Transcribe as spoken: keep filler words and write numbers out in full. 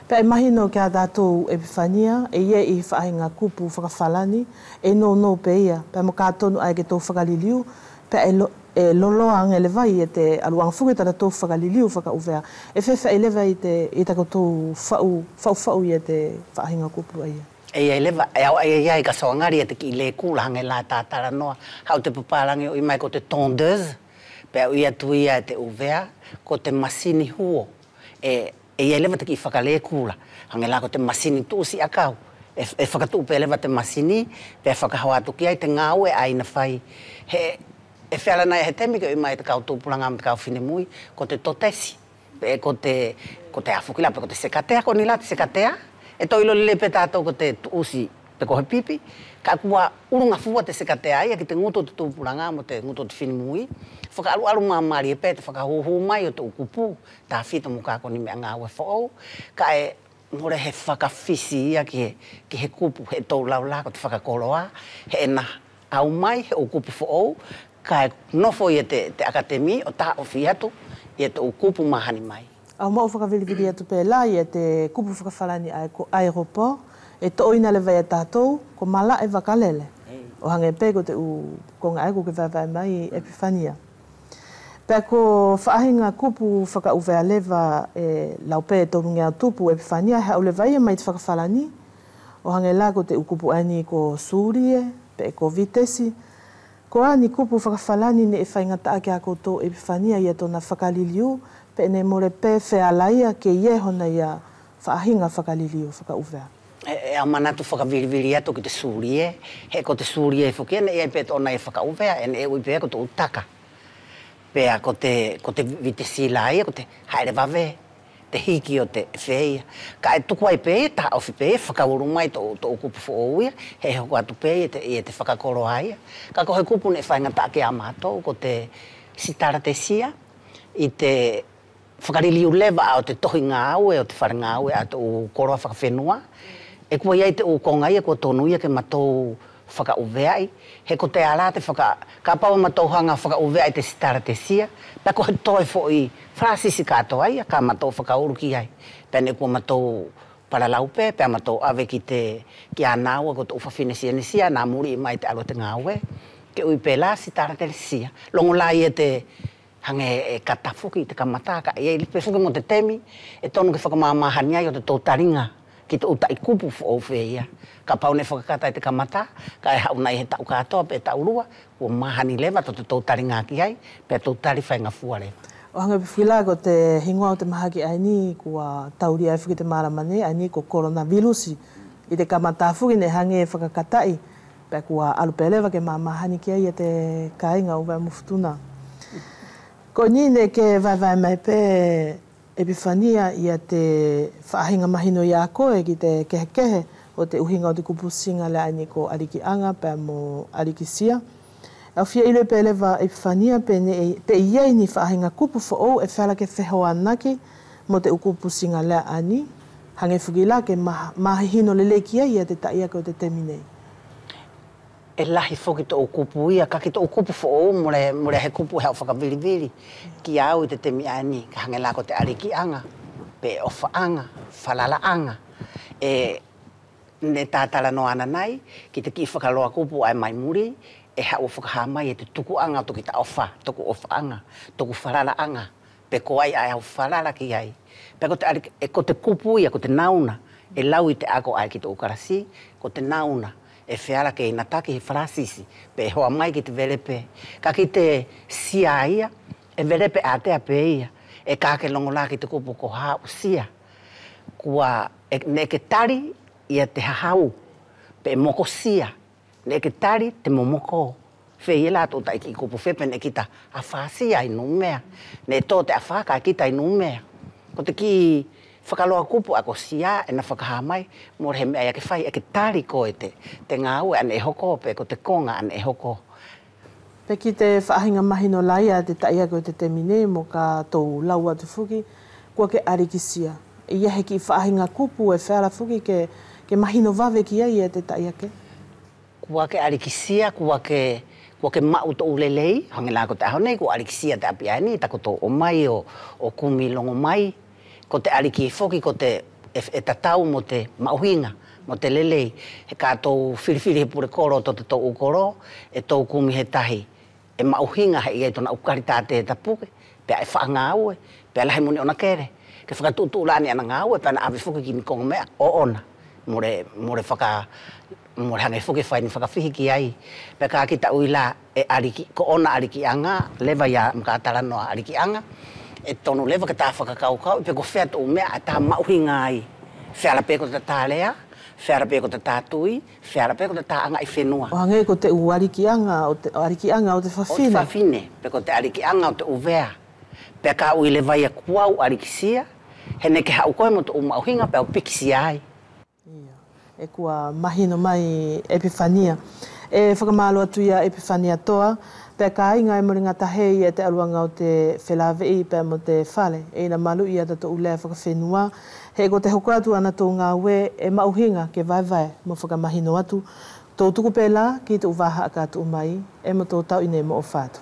Pea ʻe mahino kia tatou Epifania, ʻe ʻi ai ʻi faʻahiga kupu fakafalani ʻe nounou pe ia, pea mo ka tonu ʻae ke tou fakaliliu, pea ʻe lo-, ʻe loloa age leva ia te ʻaluʻaga foki ʻo tatatou fakaliliu fakaʻuvea. ʻE feafeaʻi leva ʻi te, ʻi takotou faʻu, faʻufaʻu ia te faʻahiga kupu ʻaia? ʻE ʻi ai leva, ʻe au ʻe ʻi ai ka soagali ia te kiʻi lekula hage la tatalanoa, haʻu te papalagi ʻo ui mai ko te tondeuse, pea ui atu ia e te ʻUvea ko te masini huo. ʻE, ʻe ʻi ai leva te kiʻi fakalekula hage la ko te masini tuʻusi ʻakau. ʻE, ʻe fakatuʻu pe leva te masini, pea fakahoa atu ki ai te gaue ʻae ʻe ina fai. He, ʻe feala nei he temi ke ui mai te kau tupulaga mo te kau finemui ko te totesi. Pe ko te, ko te ʻafu ki la, pe ko te sekatea, ko ni la te sekatea. ʻE tou ilo lelei pe tatou ko te tuʻusi, pe ko he pipi. Kaʻe kua ʻulugafua te sekatea ia ki te gutu ʻo te tupulaga mo te gutu ʻo te finemui. Fakaʻaluʻalu mamalie pe te fakahuhu mai ʻo te ʻu kupu tafito mo ka ko ni meʻa gaue foʻou. Kaʻe mole he fakafisi ia ki he, ki he kupu, he tou lau la ko te fakakoloa, he ʻe ina ʻaumai he ʻu kupu foʻou, kaʻe nofo ia te, te ʻakatemi ʻo taʻofi atu ia te ʻu kupu mahani mai. Au maʻu fakavilivili atu pe la ia te kupu fakafalani ʻae ko aéroport, ʻe toʻo ina leva ia tatou ko malaʻe vakalele. ʻO hage pe ko te ʻu koga ʻae ko ke vaevae mai Epifania. Pea ko faʻahiga kupu fakaʻuvea leva ʻe lau pe tolugea tupu Epifania, he ʻe haʻu leva ia mai te fakafalani. ʻO hage la ko te ʻu kupu ʻaeni ko soulier, pe ko vitesse. Ko ʻaeni kupu fakafalani neʻe faigataʻa kia koutou Epifania ia tona fakaliliu, pe neʻe mole pe feala ia ke ʻi ai hona ia faʻahiga fakaliliu fakaʻuvea. ʻE, ʻe au manatu fakavilivili atu ki te soulier, he ko te soulier foki ia neʻe ʻi ai pe tona ia fakaʻuvea, ʻe neʻe ui pe ia ko te ʻu taka. Pea ko te, ko te vitesse la ia, ko te haʻele vave, te hiki ʻo te feia. Kaʻe tuku ai pe ia, taʻofi pe ia, fakaulu mai tou, tou kupu foʻou ia, he hoko atu pe ia te, ia te fakakoloa ia. Kaʻe ko he kupu neʻe faigataʻa kia matou, ko te sitalatesia, ʻi te fakaliliu leva ʻo te tohi gaue, ʻo te fale gaue ʻa te ʻu koloa fakafenua. ʻE kua ʻi ai te ʻu koga ia kua tonu ia ke matou fakaʻuveaʻi, he ko te ala te faka-, kapau ʻe matou haga fakaʻuveaʻi te sitalatesia, pea ko he toe foʻi falasisi katoa ia ka matou fakaulu ki ai. Pea neʻe kua matou palalau pe, pea matou ʻave ki te, kia naua ko te ʻu fafine sianisia, na muliʻi mai te alu ʻo te gaue, ke ui pe la sitalatesia. Logo la ia te hage ʻe kata foki ʻi te kamata, kaʻe ʻi ai pe foki mo te temi ʻe tonu ke fakamamahani ai ʻo te tou taliga ki te ʻu taʻi kupu foʻou feia. Kapau neʻe fakakata ʻi te kamata, kaʻe haʻu nei he taʻu katoa pe taʻu lua, kua mahani leva to te tou taliga ki ai, pea tou tali faigafua leva. ʻO hage pe foki la ko te higoa ʻo te mahaki ʻaeni kua taulia ai foki te malama nei, ʻaeni ko kolonavilusi. ʻI te kamata foki neʻe hage fakakataʻi, pea kua alu pe leva ke mamahani ki ai ia te kaiga ʻo Uvea mo Futuna. Ko ʻeni neʻe ke vaevae mai pe Epifania ia te faʻahiga mahino ia koe ki te kehekehe ʻo te ʻuhiga ʻo te kupusiga lea ʻaeni ko alikiʻaga pea mo alikisia. Au fia iloʻi pe leva Epifania pe neʻe, pe ʻi ai ni faʻahiga kupu foʻou ʻe feala ke fehoanaki mo te ʻu kupusiga lea ʻaeni, hage foki la ke ma-, mahihino lelei ki ai ia te taʻiake ʻo te temi nei. ʻE lahi foki tou kupu ia, kaʻe ki tou kupu foʻou, mole, mole he kupu he au fakavilivili kia au ʻi te temi ʻaeni, kaʻe hage la ko te alikiʻaga, pe ʻofaʻaga, falalaʻaga. ʻE, neʻe tatala noa ananai ki te kiʻi fakaloa kupu ʻae mai muli, ʻe haʻu ʻo fakaha mai e te tukuʻaga ʻo toku taʻofa, toku ʻofaʻaga, toku falalaʻaga, pe ko ai ʻae au falala ki ai. Pea ko te ali-, ʻe ko te kupu ia, ko te nauna, ʻe lau ʻi te ako ʻae ki tou kalasi, ko te nauna, ʻe feala ke ina taki he falasisi, pe ʻe hoa mai ki te velepe. Kaʻe ki te sia ia, ʻe velepe ʻatea pe ia, ʻe ka ke logo la ki te kupu ko haʻu sia. Kua, ʻe, neʻe ke tali ia te hahau, pe ʻe mokosia. Neʻe ke tali te momoko. Feia la tou taʻi kiʻi kupu fea pe neʻe kita afasia ʻi Numea. Neʻe to te afa kaʻe kita ʻi Numea. Ko te kiʻi fakaloa kupu ʻae ko sia ʻe ina fakaha mai, mole he meʻa ia ke fai, ʻe ke tali koe te, te gaue ʻae neʻe hoko, pe ko te koga ʻae neʻe hoko. Pe ki te faʻahiga mahino la ia ʻa te taʻiake ʻo te temi nei mo ka tou lau atu foki, kua ke alikisia. ʻE ʻi ai he kiʻi faʻahiga kupu ʻe feala foki ke, ke mahino vave ki ai ia te taʻiake? Kua ke alikisia, kua ke, kua ke maʻu tou lelei, hage la ko te ʻaho nei, kua alikisia te ʻapi ʻaeni, takotou ʻomai ʻo, ʻo kumi logo mai, ko te aliki foki, ko te, ʻe, ʻe tatau mo te maʻuhiga, mo te lelei. He ka tou filifili he pule kolo ʻo totatou ʻu kolo, ʻe tou kumi he tahi ʻe maʻuhiga, he ʻe ʻi ai tona ʻu kalitate ʻe tapuke, pea ʻe faʻa gaue, pea lahi mo ni ʻona kele ke fakatuʻutuʻu la ʻaeni ʻana gaue, pea ʻana ʻave foki ki ni koga meʻa ʻoʻona. Mole, mole faka, mole hage foki ʻe fai ni fakafihi ki ai. Pea ka kita ui la ʻe ʻaliki, ko ʻona ʻalikiʻaga leva ia, mo ka talanoa ʻalikiʻaga, ʻe tonu leva ke ta fakakaukauʻi pe ko fea te ʻu meʻa ʻe ta maʻuhiga ai. Feala pe ko tata lea, feala pe ko tata tui, feala pe ko tata agaʻifenua. ʻO hage ko te ʻu ʻalikiʻaga ʻo te, ʻalikiʻaga ʻo te fafine. ʻO te fafine, pe ko te ʻalikiʻaga ʻo te ʻUvea. Pea ka ui leva ia kua au ʻalikisia, he neʻe ke haʻu koe mo te ʻu maʻuhiga pea au pikisia ai. Ia. ʻE kua mahino mai Epifania. ʻE fakamalo atu ia Epifania Toa, pea kaiga ʻe mole gata he ia te ʻaluʻaga ʻo te felaveʻi pea mo te fale, ʻe ina maluʻi ia tatou lea fakafenua, he ko te hoko atu ʻanatou gaue ʻe maʻuhiga ke vaevae mo fakamahino atu. Tou tuku pe la ki te ʻu vahaʻa ka tuʻu mai, ʻe mo tou tauʻi neʻe mo ʻofa atu.